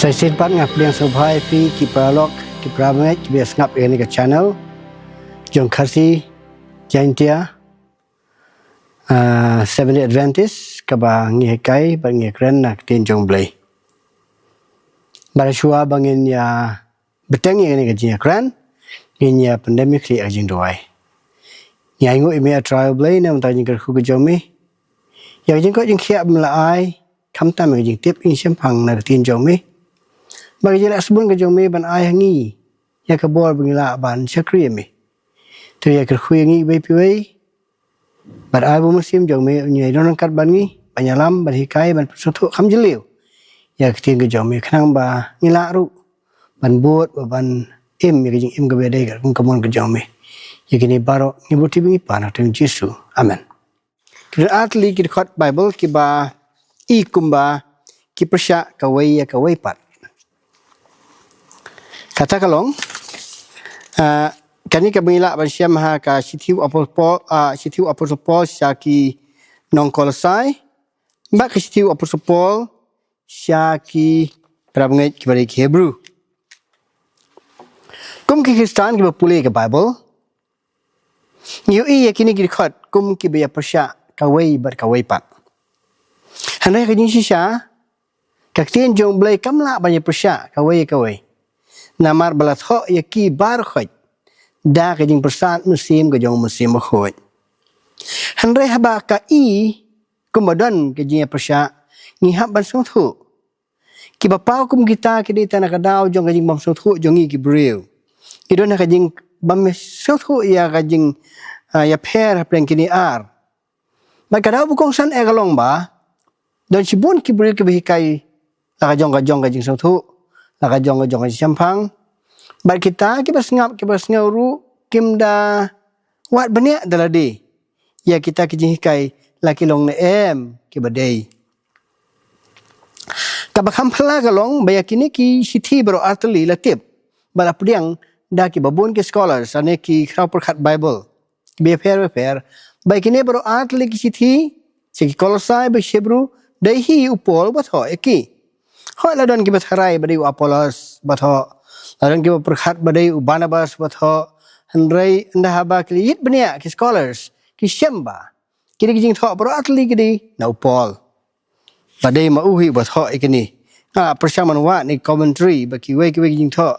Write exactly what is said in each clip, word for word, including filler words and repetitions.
Te shisien pat nga pdiang sngewbha ïa phi ki paralok, ki parabangeit, kiba ïa sngap ïa kane ka channel jong Khasi Jaintia, ah, Seventh Day Adventist, kaba ngi hikai bad ngi kren na ka ktien jong U Blei. Bad shuwa ba ngin ïa bteng ïa kane ka jingïakren, ngin ïa pyndem ïa ka jingduwai. Ngi ainguh ïa me, A Trai U Blei, na ka bynta ka jingkyrkhu ka jong me, ïa ka jingkoit jingkhiah ba me la ai, khamtam ïa ka jingtip jingshemphang na ka ktien jong me, bad ka jingleh sbun ka jong me ban ai ha ngi ïa ka bor ba ngi lah ban shakri ïa me. Te ïa kyrkhu ïa ngi iwei pa iwei, bad ai ba U Mynsiem jong me un ïa don ryngkat bad ngi, ban ïalam, ban hikai, ban pynsngewthuh kham jylliew ïa ka ktien ka jong me, khnang ba ngi lah ruh ban bud, ba ban im ïa ka jingim kaba ïadei katkum ka mon ka jong me. Ïa kine baroh ngi buti ba ngi pan ha ka kyrteng Jisu. Amen. Ki don artylli ki dkhot Baibl kiba i kumba ki pyrshah kawei ïa kawei pat. Kata ka long, ah, kane kaba ngi lah ban shem ha ka shithi u Apostol Paul, ah, shithi u Apostol Paul sha ki nong Kolosai, bad ka shithi u Apostol Paul sha ki parabangeit kiba dei ki Hebru. Kum ki Khristan kiba pule ka Baibl, ngi ïohi ïa kine ki dkhot kum kiba ïa pyrshah kawei bad kawei pat. Hynrei ka jingshisha, ka ktien jong U Blei kam lah ban ïa pyrshah kawei ïa kawei, namar ba la thoh ïa ki baroh khoit da ka jingpyrsad mynsiem ka jong U Mynsiem Bakhuid. Hynrei haba ka i kumba don ka jingïapyrshah, ngi hap ban sngewthuh. Kiba paw kum kita ki dei tang na ka daw jong ka jingbym sngewthuh jong ngi ki briew. Ngi don ha ka jingbym sngewthuh ïa ka jing, ah, ïapher hapdeng kine ar. Bad ka daw ba kongsan eh ka long ba don shibun ki briew kiba hikai la ka jong ka jong ka jingsngewthuh, la ka jong ka jong ka jingshemphang. Bad kita kiba sngap, kiba sngew ruh, kim da wad bniah da lade ïa kita ki jinghikai, la ki long ne em kiba dei. Kaba kham phylla ka long ba ïa kine ki shithi baroh artylli la tip bad la pdiang da kiba bun ki scholars lane ki khraw pyrkhat Baibl kiba pher ba pher, ba ïa kine baroh artylli ki shithi, sha ki Kolosai bad ki Hebru, dei hi u Paul ba thoh ïa ki. Hooid, la don kiba tharai ba dei u Apollos ba thoh, la don kiba pyrkhat ba dei u Barnabas ba thoh, hynrei ynda haba ki la ïit bniah ki scholars, ki shem ba kine ki jingthoh baroh artylli ki dei na u Paul. Ba dei ma u hi ba thoh ïa kine. Nga pyrshang ban wad ne commentary bad kiwei kiwei ki jingthoh,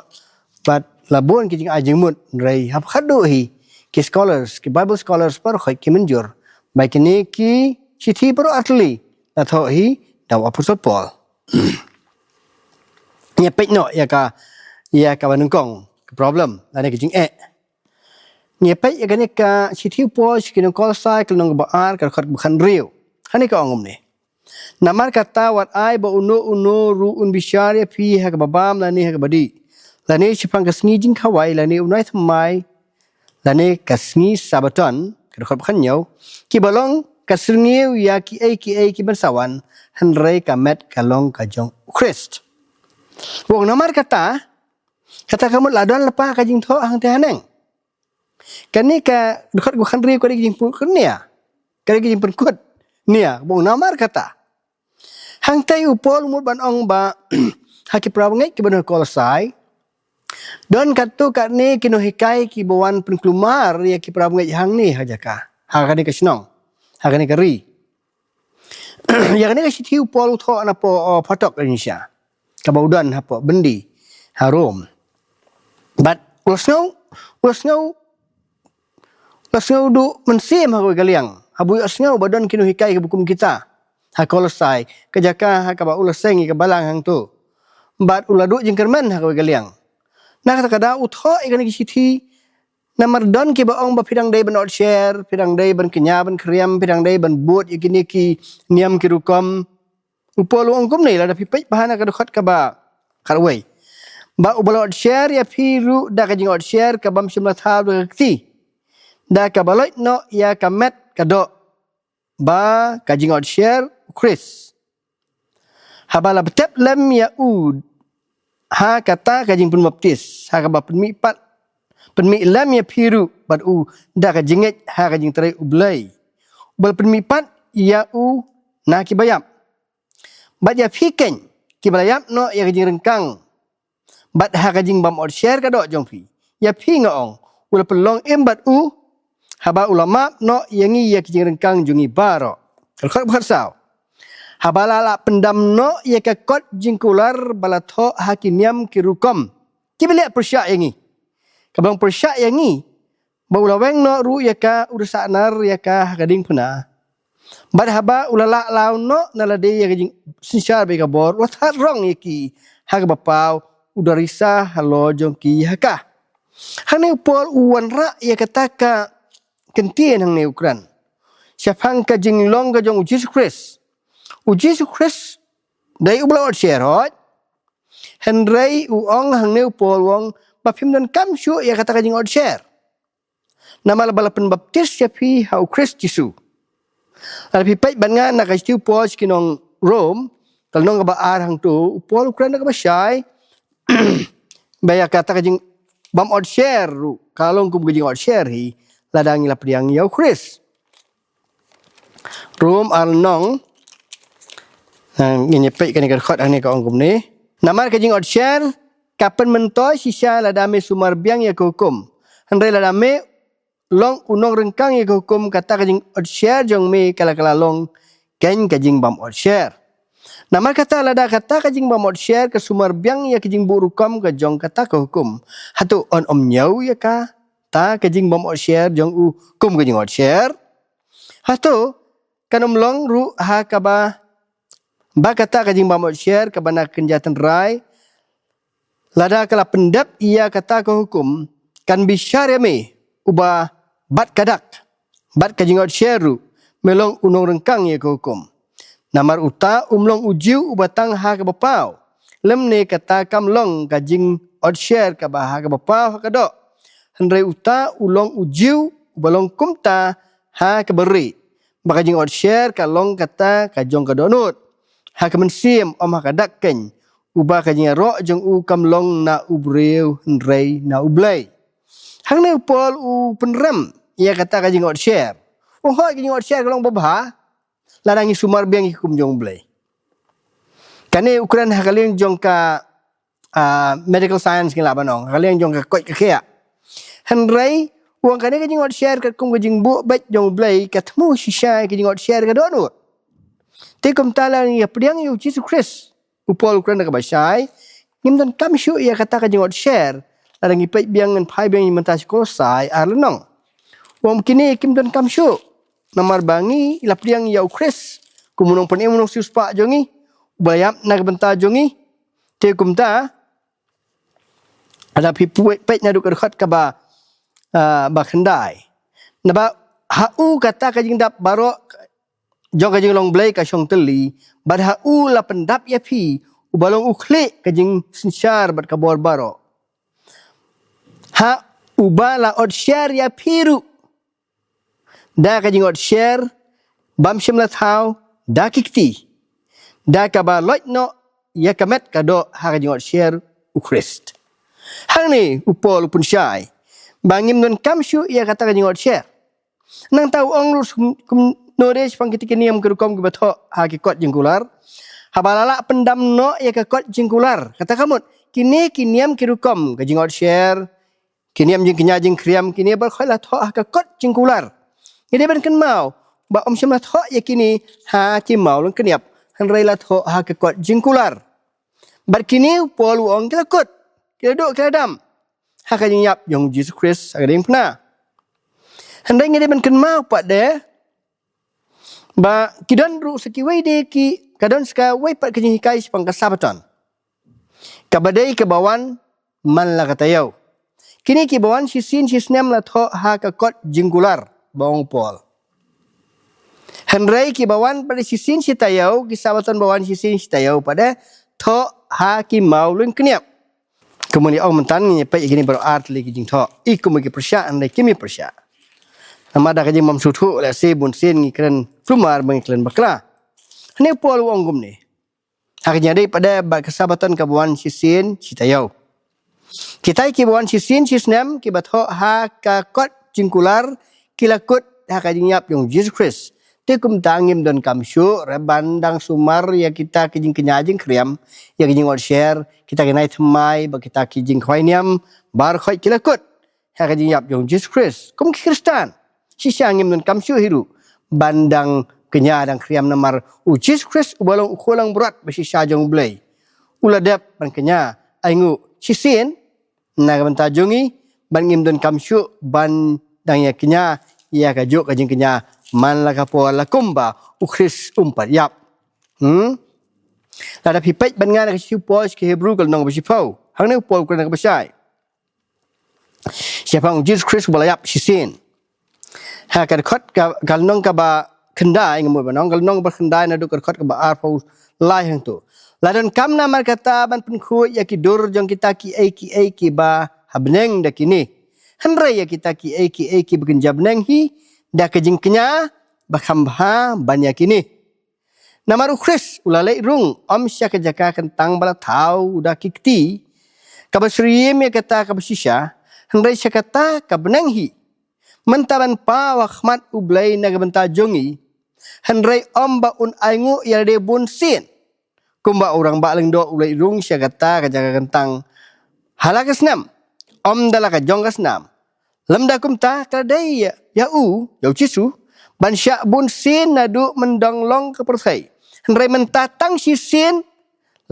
bad la bun ki jingai jingmut, hynrei haba khadduh hi ki scholars, ki Bible scholars baroh khoit ki mynjur ba kine ki shithi baroh artylli la thoh hi da u Apostol Paul. Ngi peit noh ïa ka, ïa kaba nyngkong ka problem lane ka jingeh. Ngi peit ïa kane ka shithi u Paul sha ki nong Kolosai, ka lynnong kaba ar, ka dkhot kaba khathynriew. Hangne ka ong kumne: Namar kata wat ai ba uno uno ruh un bishar ïa phi ha kaba bam lane ha kaba dih, lane shaphang ka sngi jingkhawai, lane u bnai thymmai, lane ka sngi Sabbaton, ka dkhot ba khathynñiew, kiba long ka syrngiew ïa kiei kiei kiban sa wan, hynrei ka met ka long ka jong u Khrist. Ba ong namar kata, kata ka mut la don lypa ka jingthoh hangta haneng. Kane ka dkhot kaba khathynriew ka dei ka jingpynkut nia. Ka dei ka jingpynkut nia, ba ong namar kata. Hangta u Paul u mut ban ong ba ha ki parabangeit kiba na Kolosai don katto katne ki nonghikai kiba wan pynkulmar ïa ki parabangeit hangne ha jaka, ha kane ka shnong, ha kane ka ri. Ïa kane ka shithi u Paul u thoh napoh, oh, phatok ka jingshisha kaba u don hapoh byndi ha Rom. Bad u la sngew, u la sngew, u la sngew duh mynsiem ha kawei ka liang haba u ïohsngew ba don ki nonghikai kiba kum kita ha Kolosai, ka jaka ha kaba u la seng ïa ka balang hangto. Bad u la duh jingkyrmen ha kawei ka liang. Na kata ka daw u thoh ïa kane ka shithi, namar don kiba ong ba phi dang dei ban ot sher, phi dang dei ban kñia ban khriam, phi dang dei ban bud ïa kine ki niam ki rukom. U Paul u ong kumne, lada phi peit bha na ka dkhot kaba khatwei, ba uba la ot sher ïa phi ruh da ka jingot sher ka bym shym la thaw da ka kti, da kaba loit noh ïa ka met ka doh, ba ka jingot sher u Khrist. Haba la btep lem ïa u ha kata ka jingpynbaptis, ha kaba pynmih pat, pynmih lem ïa phi ruh bad u da ka jingngeit ha ka jingtrei U Blei, uba la pynmih pat ïa u na ki baïap. Bad ïa phi keiñ, kiba la ïap noh ïa ka jingryngkang bad ha ka jingbym ot sher ka doh jong phi. Ïa phi nga ong, u la pynlong im bad u, haba u la map noh ïa ngi ïa ka jingryngkang jong ngi baroh. Ka dkhot ba khatsaw. Haba la lah pyndam noh ïa ka kot jingkular ba la thoh ha ki niam ki rukom kiba leh pyrshah ïa ngi. Kaba long pyrshah ïa ngi, ba u la weng noh ruh ïa ka, u da sah nar ïa ka ha ka diengphna. Bad haba u la lah law noh na lade ïa ka jingsynshar bad ka bor, u la thad rong ïa ki ha kaba paw, u da risa halor jong ki ha ka. Hangne u Paul u wanrah ïa kata ka kyntien hangne u kren shaphang ka jinglong ka jong u Jisu Khrist. U Jisu Khrist dei uba la ot sher, hooid. Hynrei u ong hangne u Paul u ong ba phim donkam shuh ïa kata ka jingot sher. Namar ba la pynbaptis ïa phi ha u Khrist Jisu. Lada phi peit bad nga na ka shithi u Paul sha ki nong Rom, ka lynnong kaba ar hangto, u Paul u kren da kaba shai ba ïa kata ka jingbym ot sher ruh ka long kum ka jingot sher hi lada ngi la pdiang ïa u Khrist. Rom ar lynnong. Ngin ïa peit kane ka dkhot hangne ka ong kumne. Namar ka jingot sher ka pynmyntoi shisha lada me sumar biang ïa ka hukum. Hynrei lada me long u nongryngkang ïa ka hukum, kata ka jingot sher jong me ka la, ka la long keiñ ka jingbym ot sher. Namar kata, lada kata ka jingbym ot sher ka sumar biang ïa ka jingbuh rukom ka jong kata ka hukum, hato yn ym ñiew ïa kata ka jingbym ot sher jong u kum ka jingot sher? Hato kan ym long ruh ha kaba, ba kata ka jingbym ot sher kaba na ka kynja tynrai, lada ka la pyndep ïa kata ka hukum, kan bishar ïa me uba bad ka dak bad ka jingot sher ruh me long u nongryngkang ïa ka hukum. Namar uta um long u Jiw uba tang ha kaba paw, lymne kata kam long ka jingot sher kaba ha kaba paw ha ka doh. Hynrei uta u long u Jiw uba long kumta ha kaba rieh, ba ka jingot sher ka long kata ka jong ka dohnud, ha ka mynsiem, ym ha ka dak keiñ, uba ka jingïaroh jong u kam long na u briew hynrei na u Blei. Hangne u Paul u pynrem ïa kata ka jingot sher. U ong hooid ka jingot sher ka long babha lada ngi sumar biang ïa ka hukum jong u Blei. Kane u kren ha ka liang jong ka, ah, medical science ngi lah ban ong, ha ka liang jong ka koit ka khiah. Hynrei u ong kane ka jingot sher katkum ka jingbuh beit jong u Blei ka thmu shisha ïa ka jingot sher ka dohnud. Te kumta lada ngi ïa pdiang ïa u Jisu Khrist, u Paul u kren da kaba shai, ngim donkam shuh ïa kata ka jingot sher. Lada ngi peit biang, ngan phai biang ïa mynta sha Kolosai ar lynnong. U ong kine kim donkam shuh. Namar ba ngi la pdiang ïa u Khrist kum u nongpynim, u nongsiewspah jong ngi, uba la ïap na ka bynta jong ngi. Te kumta, lada phi peit naduh ka dkhot kaba, ah, ba khyndai. Naba ha u kata ka jingdap baroh jong ka jinglong Blei ka shong tylli, bad ha u la pyndap ïa phi, uba long u khlieh ka jingsynshar bad ka bor baroh. Ha uba la ot sher ïa phi ruh da ka jingot sher bym shym la thaw da ki kti, da kaba loit noh ïa ka met ka doh ha ka jingot sher u Khrist. Hangne u Paul u pynshai ba ngim donkam shuh ïa kata ka jingot sher. Nangta u ong ruh kum, kumno de shaphang kita ki niam ki rukom kiba thoh ha ki kot jingkular? Haba la lah pyndam noh ïa ka kot jingkular, kata ka mut kine ki niam ki rukom, ka jingot sher, ki niam jingkñia jingkhriam, kine baroh la thoh ha ka kot jingkular. Ngi dei ban kynmaw ba ym shym la thoh ïa kine ha ki maw lyngkniap, hynrei la thoh ha ka kot jingkular. Bad kine u Paul u ong ki la kut, ki la duh, ki la dam ha ka jingïap jong u Jisu Khrist ha ka diengphna. Hynrei ngi dei ban kynmaw pat de ba ki don ruh sa kiwei de ki, ka don sa kawei pat ka jinghikai shaphang ka Sabaton, kaba dei kaba wan man la ka taïew. Kine kiba wan shisien shisnem la thoh ha ka kot jingkular ba ong u Paul. Hynrei kiba wan pat de shisien shi taïew, ki Sabaton ba wan shisien shi taïew pat de thoh ha ki maw lyngkniap. Kumne ong mynta ngin ïa peit ïa kine baroh ar tylli ki jingthoh. I kumne ki pyrshah, hynrei kim ïa pyrshah. Namar da ka jingbym sngewthuh lehse bunsien ngi kren kulmar ba ngi kren bakla. Hangne u Paul u ong kumne. Ha ka jingïadei pat de bad ka Sabaton kaba wan shisien shi taïew. Kita kiba wan shisien shisnem kiba thoh ha ka kot jingkular ki la kut ha ka jingïap jong u Jisu Khrist. Te kumta ngim donkam shuh ruh ban dang sumar ïa kita ki jingkñia jingkhriam, ïa ki jingwad sher, kita ki nai thymmai, bad kita ki jingkhwai niam, baroh khoit ki la kut ha ka jingïap jong u Jisu Khrist. Kum ki Khristan, shisha ngim donkam shuh hi ruh ban dang kñia dang khriam namar u Jisu Khrist uba long u khun langbrot ba shisha jong U Blei u la dep ban kñia ainguh shisien na ka bynta jong ngi, bad ngim donkam shuh ban dang ïa kñia ïa kajuh ka jingkñia man la ka por la kumba u Khrist um pat ïap. Hmm? Lada phi peit bad nga na ka shithi u Paul sha ki Hebru ka lynnong ba shiphew, hangne u Paul u kren na kaba shai shaphang u Jisu Khrist uba la ïap shisien. Ha ka dkhot ka, ka lynnong kaba khyndai, nga mut ban ong ka lynnong kaba khyndai naduh ka dkhot kaba arphew lai hangto. La donkam namar kata ban pynkhuid ïa ki dur jong kita kiei kiei kiba ha bneng da kine, hynrei ïa kita kiei kiei kiba kynja bneng hi da ka jingkñia ba kham bha ban ïa kine. Namar u Khrist u la leit rung, ym sha ka jaka kyntang ba la thaw da ki kti kaba syriem ïa kata kaba shisha, hynrei sha kata ka bneng hi, mynta ban paw ha khmat U Blei na ka bynta jong ngi, hynrei ym ba un ainguh ïa lade bunsien. Kumba u rangbah lyngdoh u leit rung sha kata ka jaka kyntang ha la ka snam, ym da la ka jong ka snam. Lymda kumta, ka la dei ïa, ïa u, ïa u Jisu, ban shah bunsien naduh myndong long ka pyrthei. Hynrei mynta tang shisien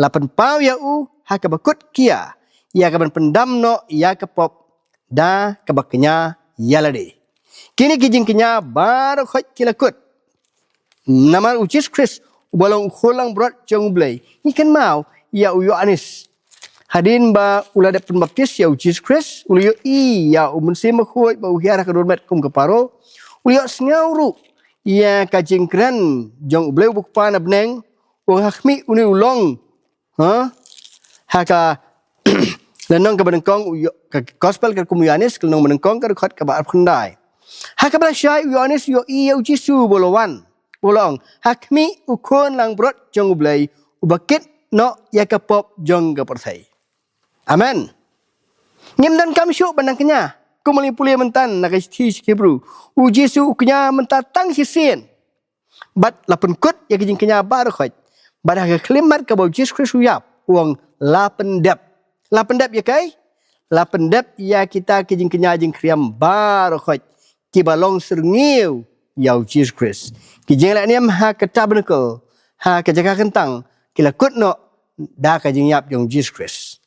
la pynpaw ïa u ha kaba kut kiar, ïa kaban pyndam noh ïa ka pop da kaba kñia ïa lade. Kine ki jingkñia baroh khoit ki la kut namar u Jisu Khrist uba long u khun langbrot jong U Blei. Ngi kynmaw ïa u Ïoannis, hadien ba u la dep pynbaptis ïa u Jisu Khrist, u la ïohi ïa u Mynsiem Bakhuid ba u hiar ha ka dur met kum ka paro. U la ïohsngew ruh ïa ka jingkren jong U Blei uba U Kpa na bneng, u ong, ha khmih, une u long, ha? Ha ka lynnong kaba nyngkong u Ïo-, ka gospel ka kum u Ïoannis, ka lynnong ba nyngkong, ka dkhot kaba arphew khyndai. Ha kaba lashai u Ïoannis u ïohi ïa u Jisu uba la wan, uba la ong, ha khmih, u khun langbrot jong U Blei, uba kit noh ïa ka pop jong ka pyrthei. Amen. Ngim donkam shuh ban dang kñia, kumba la pule mynta na ka shithi sha ki Hebru. U Jisu u kñia mynta tang shisien. Bad la pynkut ïa ki jingkñia baroh khoit. Bad ha ka khyllipmat kaba u Jisu Khrist u ïap, u ong, la pyndep. La pyndep ïa kaei? La pyndep ïa kita ki jingkñia jingkhriam baroh khoit kiba long syrngiew ïa u Jisu Khrist. Ki jingleh niam ha ka tabernacle, ha ka jaka kyntang, ki la kut noh da ka jingïap jong u Jisu Khrist.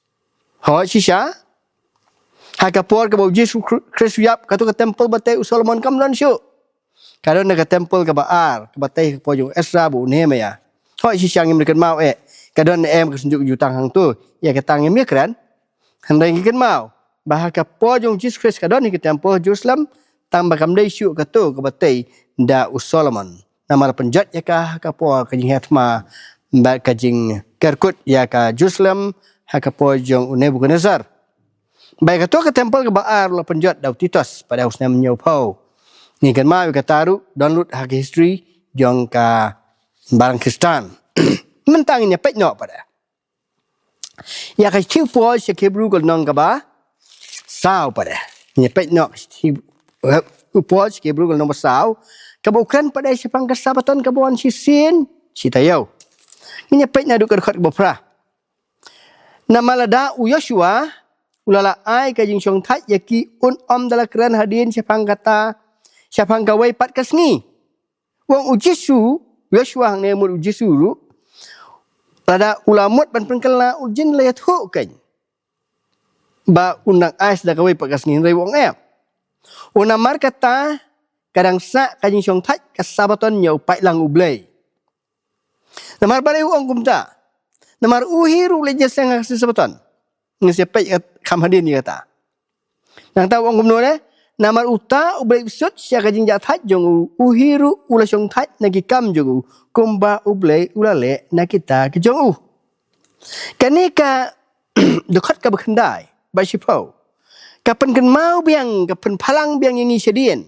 Hooid shisha, ha ka por kaba u Jisu Khri-, Khrist u ïap, kato ka temple ba tei u Solomon kam don shuh. Ka don na ka temple kaba ar, kaba tei ha ka por jong u Ezra bad u Nehemiah. Hooid shisha, ngim da kynmaw eh ka don ne em ka synjuk jutang hangto, ïa kata ngim ïakren. Hynrei ngi kynmaw ba ha ka por jong u Jisu Khrist ka don hi ka temple ha Jerusalem, tang ba kam dei shuh kato kaba tei da u Solomon. Namar pynjot ïa ka ha ka por ka jinghiar thma bad ka jingkerkut ïa ka Jerusalem ha ka por jong u Nebuchadnezzar. Bad ïa kato ka temple kaba ar la pynjot da u Titus, pat ha u snem hynñiewphew. Ngi kynmaw ïa kata ruh, don lut ha ka history jong ka balang Khristan. Mynta ngin ïa peit noh pat ïa ka shithi u Paul sha ki Hebru ka lynnong kaba saw pat. Ngin ïa peit noh ka shithi, eh, u Paul sha ki Hebru ka lynnong ba saw, kaba u kren pat shaphang ka Sabbaton kaba wan shisien shi taïew. Ngin ïa peit naduh ka dkhot kaba phra. Namar lada u Joshua u la la ai ka jingshongthait ïa ki, un ym da la kren hadien shaphang kata, shaphang kawei pat ka sngi. U ong u Jisu, u Joshua hangne mut u Jisu ruh, lada u la mut ban pynkylla, u jin la ïathuh kein ba un nang ai sa da kawei pat ka sngi, hynrei u ong em. U ong namar kata ka dang sah ka jingshongthait ka Sabbaton ïa u paidlang U Blei. Namar balei u ong kumta? Namar u hi ruh u leit ïaseng ha ka sngi Sabbaton. Ngi sa peit kham hadien ïa kata. Nangta u ong kumno ne? Namar uta uba leit bsut sha ka jingjahthait jong u, u hi ruh u la shongthait na ki kam jong u, kumba U Blei u la leh na kita ki jong u. Kane ka dkhot kaba khyndai bad shiphew ka pynkynmaw biang, ka pynphalang biang ïa ngi shadien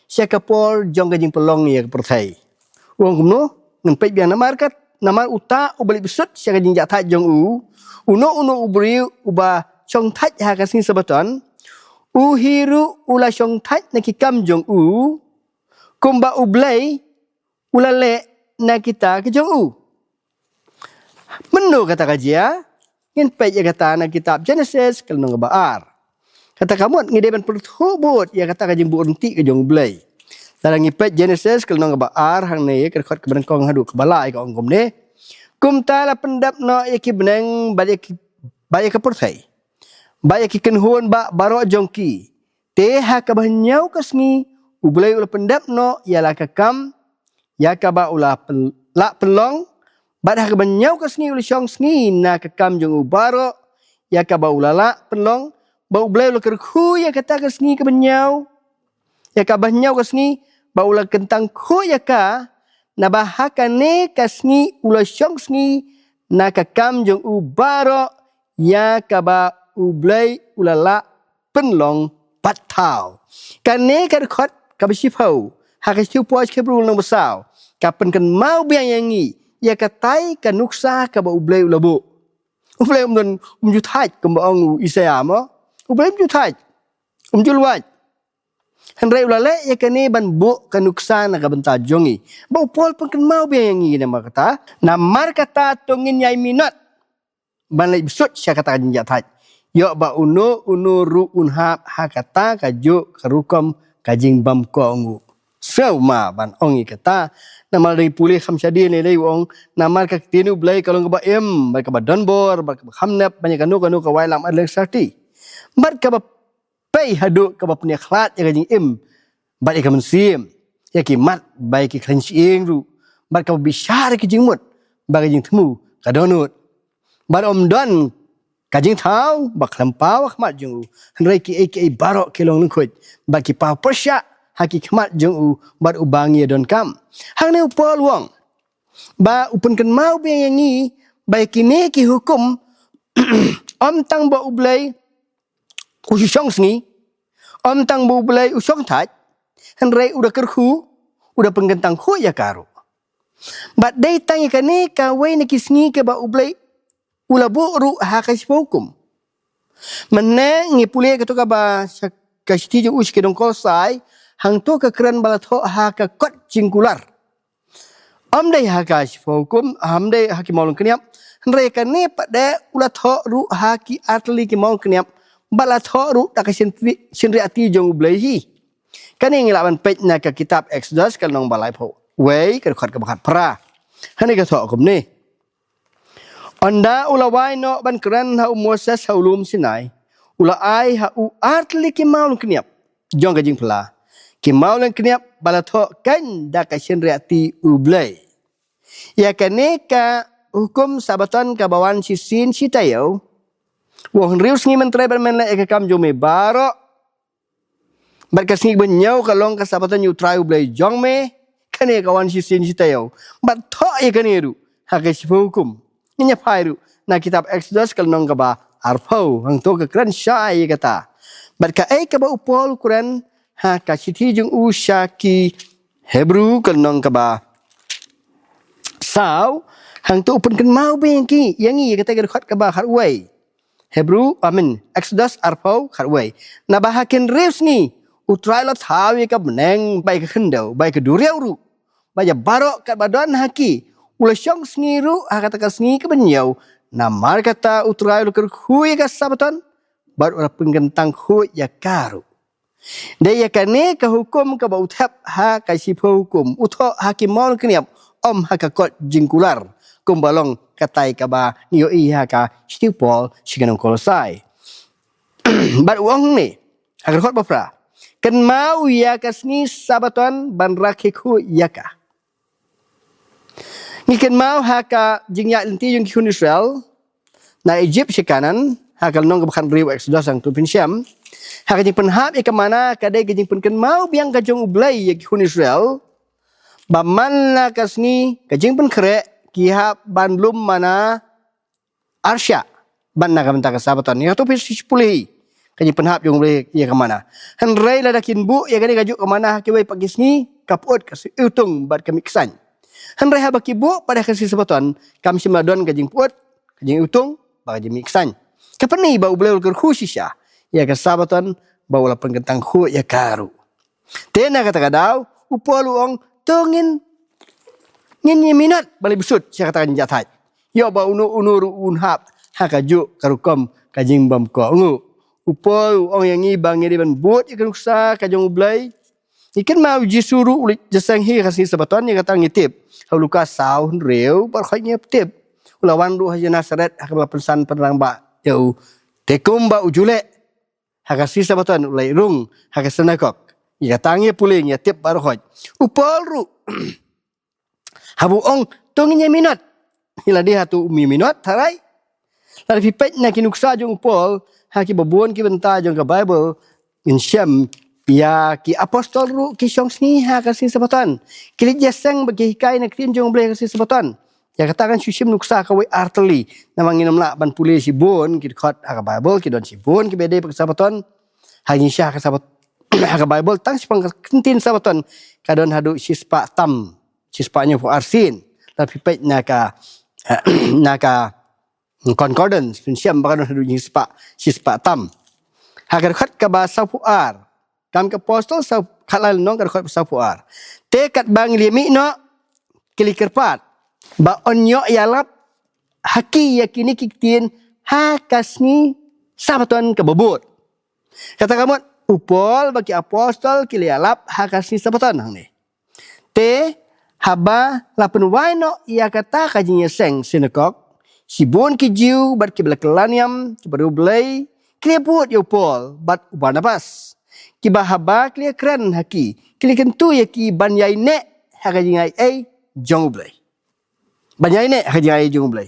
sha ka por jong ka jingpynlong ïa ka pyrthei. U ong kumno? Ngan peit biang. Namar kat, namar uta uba leit bsut sha ka jingjahthait jong u, uno uno u briew uba shongthait ha ka sngi Sabbaton, u hi ruh u la shongthait na ki kam jong u, kumba U Blei u la leh na kita ka jong u. Mynno kata ka jia? Ngin peit ïa kata na kitab Genesis ka lynnong kaba ar. Kata ka mut ngi dei ban pyrthuh bud ïa kata ka jingbuh ryntih ka jong U Blei. Lada ngi peit Genesis ka lynnong kaba ar hangne, ka dkhot kaba nyngkong haduh kaba lai, ka ong kumne: Kumta la pyndep noh ïa ki bneng bad ïa ki, bad ïa ka pyrthei, bad ïa ki kynhun bah baroh jong ki. Te ha kaba hynñiew ka sngi U Blei u la pyndep noh ïa la ka kam ïa kaba u la pyn-, lah pynlong. Bad ha kaba hynñiew ka sngi u la shong sngi na ka kam jong u baroh ïa kaba u la lah pynlong. Bad U Blei u la kyrkhu ïa kata ka sngi kaba hynñiew, ïa kaba hynñiew ka sngi, bad u la kyntang khuid ïa ka. Naba ha kane ka sngi u la shong sngi na ka kam jong u baroh ïa kaba U Blei u la lah pynlong pat thaw. Kane ka dkhot kaba shiphew ha ka shithi u Paul sha ki Hebru lynnong ba saw ka pynkynmaw biang ïa ngi ïa katai ka nuksa kaba U Blei u la buh. U Blei um don, um ju thait kumba ong u Isaïah mo. U Blei um ju thait, um ju lwait. Hynrei u la leh ïa kane ban buh ka nuksa na ka bynta jong ngi. Bad u Paul pynkynmaw biang ïa ngi namar kata, namar kata to ngin ïai minot ban leit bsut sha kata ka jingïathait, ïoh ba uno uno ruh un hap ha kata kajuh ka rukom ka jingbymkohnguh. Sngewma ban ong ïa kata, namar lada ngi pule kham shadien lei lei u ong, namar ka ktien U Blei ka long kaba im bad kaba donbor bad kaba kham nep ban ïa kano kano ka wai lam arliang sarti, bad kaba pei haduh kaba pynïakhlad ïa ka jingim bad ïa ka mynsiem, ïa ki mat bad ïa ki khlaiñ shyieng ruh, bad kaba bishar ïa ki jingmut bad ka jingthmu ka dohnud. Bad ym don ka jingthaw ba khlem paw ha khmat jong u, hynrei kiei kiei baroh ki long lyngkhuid bad ki paw pyrshah ha ki khmat jong u, bad uba ngi ïadonkam. Hangne u Paul u ong ba u pynkynmaw biang ïa ngi ba ïa kine ki hukum, ym tang ba U Blei u shu shong sngi, ym tang ba U Blei u shong thait, hynrei u da kyrkhu, u da pynkyntang khuid ïa ka ruh. Bad dei tang ïa kane kawei na ki sngi kaba U Blei u la buh ruh ha ka shiphew hukum. Mynne ngi pule kato kaba sha ka shithi jong u sha ki nong Kolosai, hangto ka kren ba la thoh ha ka kot jingkular. Ym dei ha ka shiphew hukum, ym dei ha ki maw lyngkniap, hynrei kane pat de u la thoh ruh ha ki artylli ki maw lyngkniap, bad la thoh ruh da ka shynri-, shynriahti jong U Blei hi. Kane ngi lah ban peit na ka kitab Exodus ka lynnong ba laiphew wei, ka dkhot kaba khatphra. Hangne ka thoh kumne: Ynda u la wai noh ban kren ha u Moses ha u lum Sinai, u la ai ha u artylli ki maw lyngkniap jong ka jingphylla, ki maw lyngkniap ba la thoh keiñ da ka shynriahti U Blei. Ïa kane ka hukum Sabaton kaba wan shisien shi taïew, u ong: Hynriew sngi men trei bad men leh ïa ka kam jong me baroh, bad ka sngi ba hynñiew ka long ka Sabaton ïa U Trai U Blei jong me. Kane ka wan shisien shi taïew. Bad thoh ïa kane ruh ha ka shiphew hukum. Ngin ïa phai ruh na kitab Exodus ka lynnong kaba arphew, hangto ka kren shai ïa kata. Bad kaei kaba u Paul u kren ha ka shithi jong u sha ki Hebru ka lynnong kaba saw, hangto u pynkynmaw biang ïa ngi, ïa ngi ïa kata ka dkhot kaba khatwei. Hebru, I mean, Exodus arphew khatwei. Naba ha ki hynriew sngi U Trai u la thaw ïa ka bneng bad ïa ka khyndew bad ïa ka duriaw ruh, bad ïa baroh katba don ha ki. U la shong sngi ruh ha kata ka sngi kaba hynñiew. Namar kata U Trai u la kyrkhu ïa ka Sabaton bad u la pynkyntang khuid ïa ka ruh. Dei ïa kane ka hukum kaba u thep ha ka shiphew hukum, u thoh ha ki maw lyngkniap, ym ha ka kot jingkular, kumba long katai kaba ngi ïohi ha ka shithi u Paul sha ki nong Kolosai. Bad u ong hangne ha ka dkhot ba phra: Kynmaw ïa ka sngi Sabaton ban rakhe khuid ïa ka. Ngi kynmaw ha ka jingïaid lynti jong ki khun Israel na Egypt sha Kanaan, ha ka lynnong kaba khathynriew Exodus, hangto phin shem, ha ka jingpynhap ïa ka manna ka dei ka jingpynkynmaw biang ka jong U Blei ïa ki khun Israel ba man la ka sngi ka jingpynkhreh ki hap ban lum manna arshah, bad na ka bynta ka Sabaton. Ïa kato phi shu pule hi ka jingpynhap jong U Blei ïa ka manna. Hynrei lada kin buh ïa kane kajuh ka manna ha kiwei pat ki sngi, ka pyut, ka iwtung bad ka mih ksaiñ. Hynrei haba ki buh pat ha ka sngi Sabaton, kam shym la don ka jingpyut, ka jingiwtung bad ka jingmih ksaiñ. Ka pyni ba U Blei u la kyrkhu shisha ïa ka Sabaton bad u la pynkyntang khuid ïa ka ruh. Te na kata ka daw u Paul u ong, to ngin Ngin ïa minot ban leit bsut sha kata ka jingjahthait. Ïoh ba uno uno ruh un hap ha kajuh ka rukom ka jingbymkohnguh. U Paul u ong ïa ngi ba ngi dei ban bud ïa ka nuksa ka jong U Blei. Ngi kynmaw U Jisu ruh u leit jingïaseng hi ha ka sngi Sabaton, ïa kata ngi tip ha u Lukas saw hynriew baroh ngi tip. U la wan ruh ha Genesaret ha kaba la pynsan pynrangbah ïa u. Te kumba u ju leh ha ka sngi Sabaton u leit rung ha ka synagog. Ïa kata ngi pule ngi tip baroh. U Paul ruh haba u ong to ngin ïa minot. Ngi la dei hato um ïa minot tharai? Lada phi peit na ki nuksa jong u Paul ha kiba bun ki bynta jong ka Baibl, ngin shem ïa ki apostol ruh ki shong sngi ha ka sngi Sabaton. Ki leit ïaseng bad ki hikai na ka ktien jong U Blei ha ka sngi Sabaton. Ïa kata ngan shu shim nuksa kawei ar tylli namar ngin ym lah ban pule shibun ki dkhot ha ka Baibl, ki don shibun kiba dei bad ka Sabaton. Ha ka jingshisha ha ka Sabat-, ha ka Baibl tang shaphang ka ktien Sabaton ka don haduh shispah tam, shispah hynñiewphew arsien. Lada phi peit na ka na ka concordance phin shem ba ka don haduh shispah, shispah tam. Ha ka dkhot kaba sawphew ar, Kam ki Apostol saw, khatlai lynnong, ka dkhot sawphew ar. Te katba ngi la mih noh, ki la kyrpad ba un ïoh ïalap ha ki ïa kine ki ktien ha ka sngi Sabaton kaba bud. Kata ka mut u Paul bad ki apostol ki la ïalap ha ka sngi Sabaton hangne. Te haba la pynwai noh ïa kata ka jingïaseng synagog, shibun ki Jiw bad kiba la kylla niam, kiba riewblei, ki la bud ïa u Paul bad u Barnabas, kiba haba ki la kren ha ki, ki la kyntu ïa ki ban ïaineh ha ka jingaiei jong U Blei. Ban ïaineh ha ka jingaiei jong U Blei.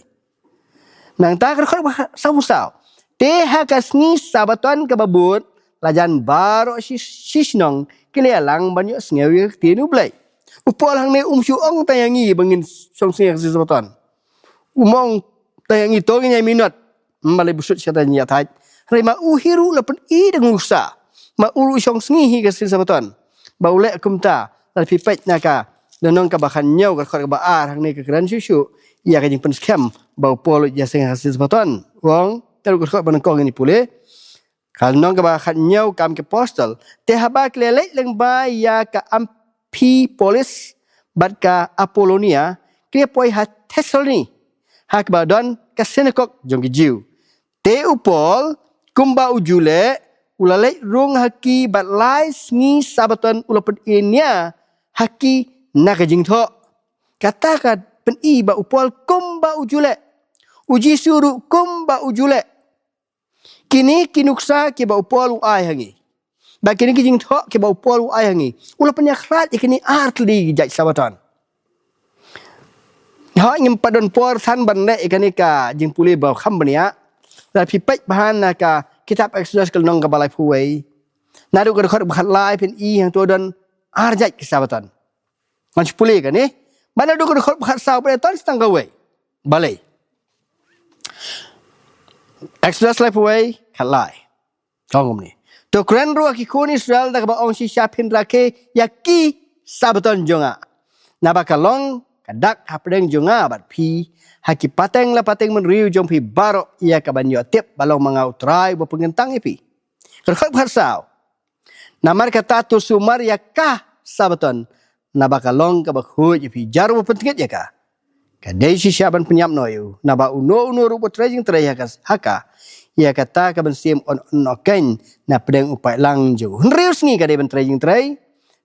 Nangta ka dkhot ba sawphew saw. Te ha ka sngi Sabaton kaba bud, la jan baroh shi, shi shnong ki la ïalang ban ïohsngew ïa ka ktien U Blei. U Paul hangne um shu ong tang ïa ngi ba ngin shong sngi ha ka sngi Sabaton. Um ong tang ïa ngi to ngin ïa minot. Ym ban leit bsut sha kata ka jingïathait. Hynrei ma u hi ruh la pyni da ka nuksa. Ma u ruh u shong sngi hi ka sngi Sabaton. Ba u leh kumta, lada phi peit na ka lynnong kaba khathynñiew, ka dkhot kaba ar, hangne ka kren shuh shuh ïa ka jingpynskhem ba u Paul u ïaseng ha ka sngi Sabaton. U ong, te ruh ka dkhot ba nyngkong ngin ïa pule. Ka lynnong kaba khathynñiew Kam ki Apostol. Te haba ki la leit lyngba ïa ka Amphipolis bad ka Apolonia, ki la poi ha Thessaloni, ha kaba don ka synagog jong ki Jiw. Te u Paul, kumba u ju leh, u la leit rung ha ki bad lai sngi Sabaton u la pyni nia ha ki na ka jingthoh. Kata ka pyni ba u Paul kumba u ju leh. U Jisu ruh kumba u ju leh. Kine ki nuksa kiba u Paul u ai ha ngi. Bad kine ki jingthoh kiba u Paul u ai ha ngi, u la pynïakhlad ïa kine ar tylli ki jait Sabaton. Hooid, ngim pat don por than ban leh ïa kane ka jingpule ba kham bniah. Lada phi peit bha na ka kitab Exodus ka lynnong kaba laiphew wei, naduh ka dkhot ba khatlai phin i hangto don ar jait ki Sabaton. Ngan shu pule kane. Bad naduh ka dkhot ba khatsaw pat don tang kawei. Balei? Exodus laiphew wei, khatlai. Ong kumne. To kren ruh ha ki khun Israel da kaba ong shisha phin rakhe ïa ki Sabaton jong nga. Naba ka long ka dak hapdeng jong nga bad phi, ha ki pateng la pateng bynriew jong phi baroh, ïa kaban ïoh tip ba long ma nga U Trai uba pynkyntang ïa phi. Ka dkhot ba khatsaw. Namar kata to sumar ïa ka Sabaton, naba ka long kaba khuid ïa phi, jar uba pyntngit ïa ka. Ka dei shisha ban pynïap noh ïa u, naba uno uno ruh uba trei jingtrei ha ka, ha ka, ïa kata ka mynsiem yn, yn ïoh khein na pdeng u paidlang jong u. Hynriew sngi ka dei ban trei jingtrei,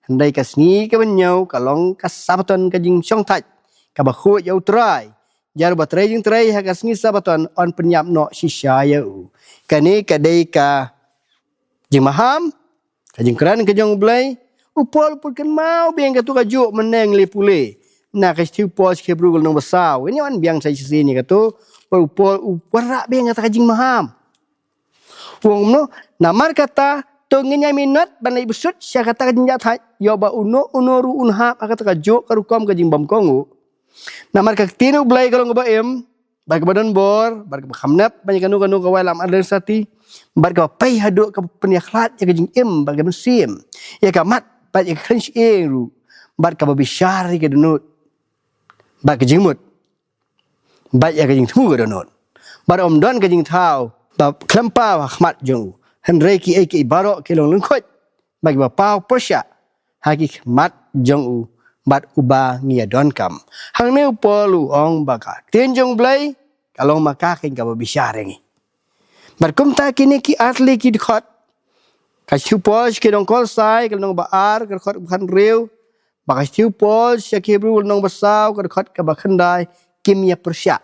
hynrei ka sngi kaba hynñiew ka long ka Sabaton, ka jingshongthait kaba khuid ïa U Trai. Jar uba trei jingtrei ha ka sngi Sabaton yn pynïap noh shisha ïa u. Kane ka dei ka jingmaham, ka jingkren ka jong U Blei. U Paul u pynkynmaw biang kato kajuh mynne ngi la pule na ka shithi u Paul sha ki Hebru ka lynnong ba saw. Ngin ïa wan biang sa shisien ïa kato, ba u Paul u wanrah biang kata ka jingmaham. U ong kumno, namar kata to ngin ïa minot ban leit bsut sha kata ka jingïathait, ïoh ba uno uno ruh un hap ha kata kajuh ka rukom ka jingbymkohnguh. Namar ka ktien U Blei ka long kaba im, bad kaba don bor, bad kaba kham nep ban ïa kano kano ka wai lam adler sati, bad kaba pei haduh kaba pynïakhlad ïa ka jingim bad ka mynsiem, ïa ka mat bad ïa ka khlem shyieng ruh, bad kaba bishar ïa ka dohnud bad ka jingmut, bad ïa ka jingthmu ka dohnud. Bad ym don ka jingthaw ba khlem paw ha khmat jong u, hynrei kiei kiei baroh ki long lyngkhuid bad kiba paw pyrshah ha ki khmat jong u bad uba ngi ïa donkam. Hangne u Paul u ong ba ka ktien jong u Blei ka long ma ka kaba bishar ïa ngi. Bad kumta kine ki artylli ki dkhot, ka shithi u Paul sha ki nong Kolosai ka lynnong ba ar ka dkhot ba khathynriew, bad ka shithi u Paul sha ki Hebru ka lynnong ba saw ka dkhot kaba khyndai, kim ïa pyrshah.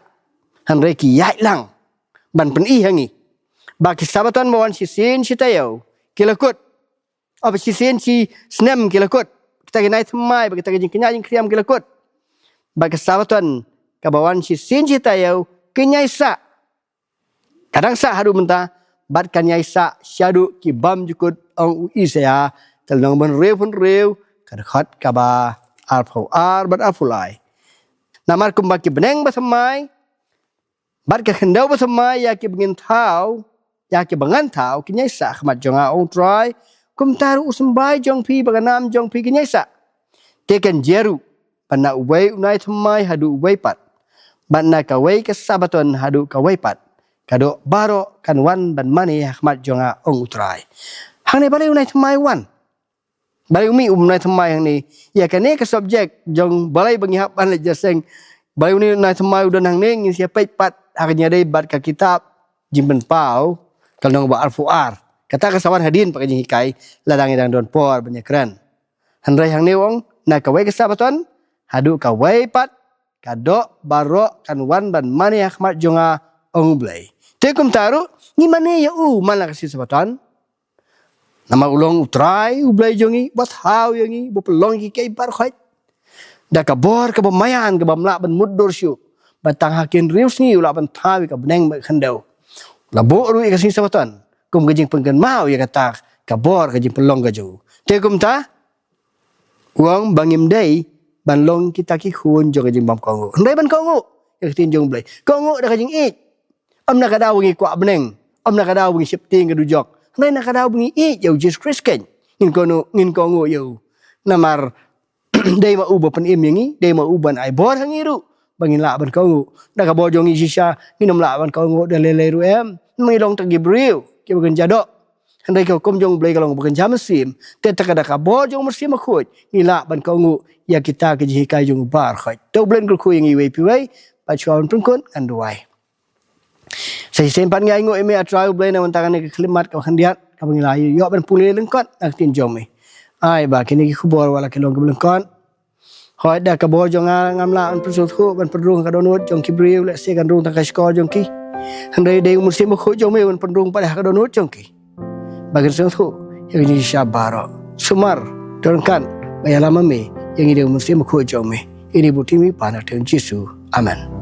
Hynrei ki ïaid lang ban pyni ha ngi ba ki Sabaton ba wan shisien shi taïew ki la kut. Ap shisien shi snem ki la kut. Kita ki nai thymmai bad kita ki jingkñia jingkhriam ki la kut. Bad ki Sabaton kaba wan shisien shi taïew ki ñiai sah. Ka dang sah haduh mynta bad ka ñiai sah shaduh ki bymjukut, ong u Isaïah ka lynnong ba hynriewphew hynriew ka dkhot kaba arphew ar bad arphew lai. Namar kumba ki bneng ba thymmai bad ka khyndew ba thymmai ïa kiba ngan thaw, ïa kiba ngan thaw ki ñiai sah ha khmat jong nga, ong u Trai, kumta ruh u symbai jong phi bad ka nam jong phi ki ñiai sah. Te kan jia ruh ba na uwei u nai thymmai haduh uwei pat, bad na kawei ka Sabaton haduh kawei pat, ka doh baroh kan wan ban mane ha khmat jong nga, ong u Trai. Hangne balei u nai thymmai u wan? Balei u mih u nai thymmai hangne? Ïa kane ka subject jong balei ba ngi hap ban leit jingïaseng, balei une u nai thymmai u don hangne, ngin sa ïa peit pat ha ka jingïadei bad ka kitab Jingpynpaw ka lynnong ba arphew ar. Kata ka sa wan hadien pat ka jinghikai, lada ngi dang don por ban ïakren. Hynrei hangne u ong na kawei ka Sabaton haduh kawei pat, ka doh baroh kan wan ban mane ha khmat jong nga, ong u Blei. Te kumta ruh ngi mane ïa u man la ka sngi Sabaton. Namar u long u Trai u Blei jong ngi, uba thaw ïa ngi, uba pynlong ïa ngi kiei baroh khoit da ka bor kaba maïan kaba ym lah ban mutdur shuh, ba tang ha ki hynriew sngi u lah ban thaw ïa ka bneng bad ka khyndew. La buh ruh ïa ka sngi Sabaton kum ka jingpynkynmaw ïa kata ka bor ka jingpynlong ka jong u. Te kumta u ong ba ngim dei ban long kita ki khun jong ka jingbymkohnguh, hynrei ban kohnguh ïa ka ktien jong u Blei. Kohnguh da ka jingïeit. Ym na ka daw ba ngi kwah bneng, ym na ka daw ba ngi sheptieng ka dujok, hynrei na ka daw ba ngi ïeit ïa u Jisu Khrist keiñ, ngin kohnguh, ngin kohnguh ïa u. Namar dei ma u ba pynim ïa ngi, dei ma u ban ai bor ha ngi ruh ba ngin lah ban kohnguh. Da ka bor jong ngi shisha ngin ym lah ban kohnguh da lei lei ruh em, namar ngi long tang ki briew kiba kynja doh. Hynrei ka hukum jong u Blei ka long ba kynja mynsiem. Te da ka bor jong u Mynsiem Bakhuid ngi lah ban kohnguh ïa kita ki jinghikai jong u baroh khoit. Te u Blei un kyrkhu ïa ngi iwei pa iwei. Bad shuwa ban pynkut ngan duwai. Sa shisien pat ngi ainguh ïa me, A Trai U Blei, na ka bynta kane ka khyllipmat kaba khyndiat kaba ngi la ïoh ban pule lyngkot na ka ktien jong me. Ai ba kine ki khubor wat la ki long kiba lyngkot, hooid da ka bor jong nga ngam lah ban pynsngewthuh ban pynrung ha ka dohnud jong ki briew, lehse kan rung tang ka shkor jong ki. Hynrei dei U Mynsiem Bakhuid jong me un pynrung pat ha ka dohnud jong ki ba kin sngewthuh ïa ka jingshisha baroh. Sumar, donkam, ba ïalam ma me ïa ngi da U Mynsiem Bakhuid jong me. Ïa kane bad ki jingkyrpad ha ka kyrteng U Jisu. Amen.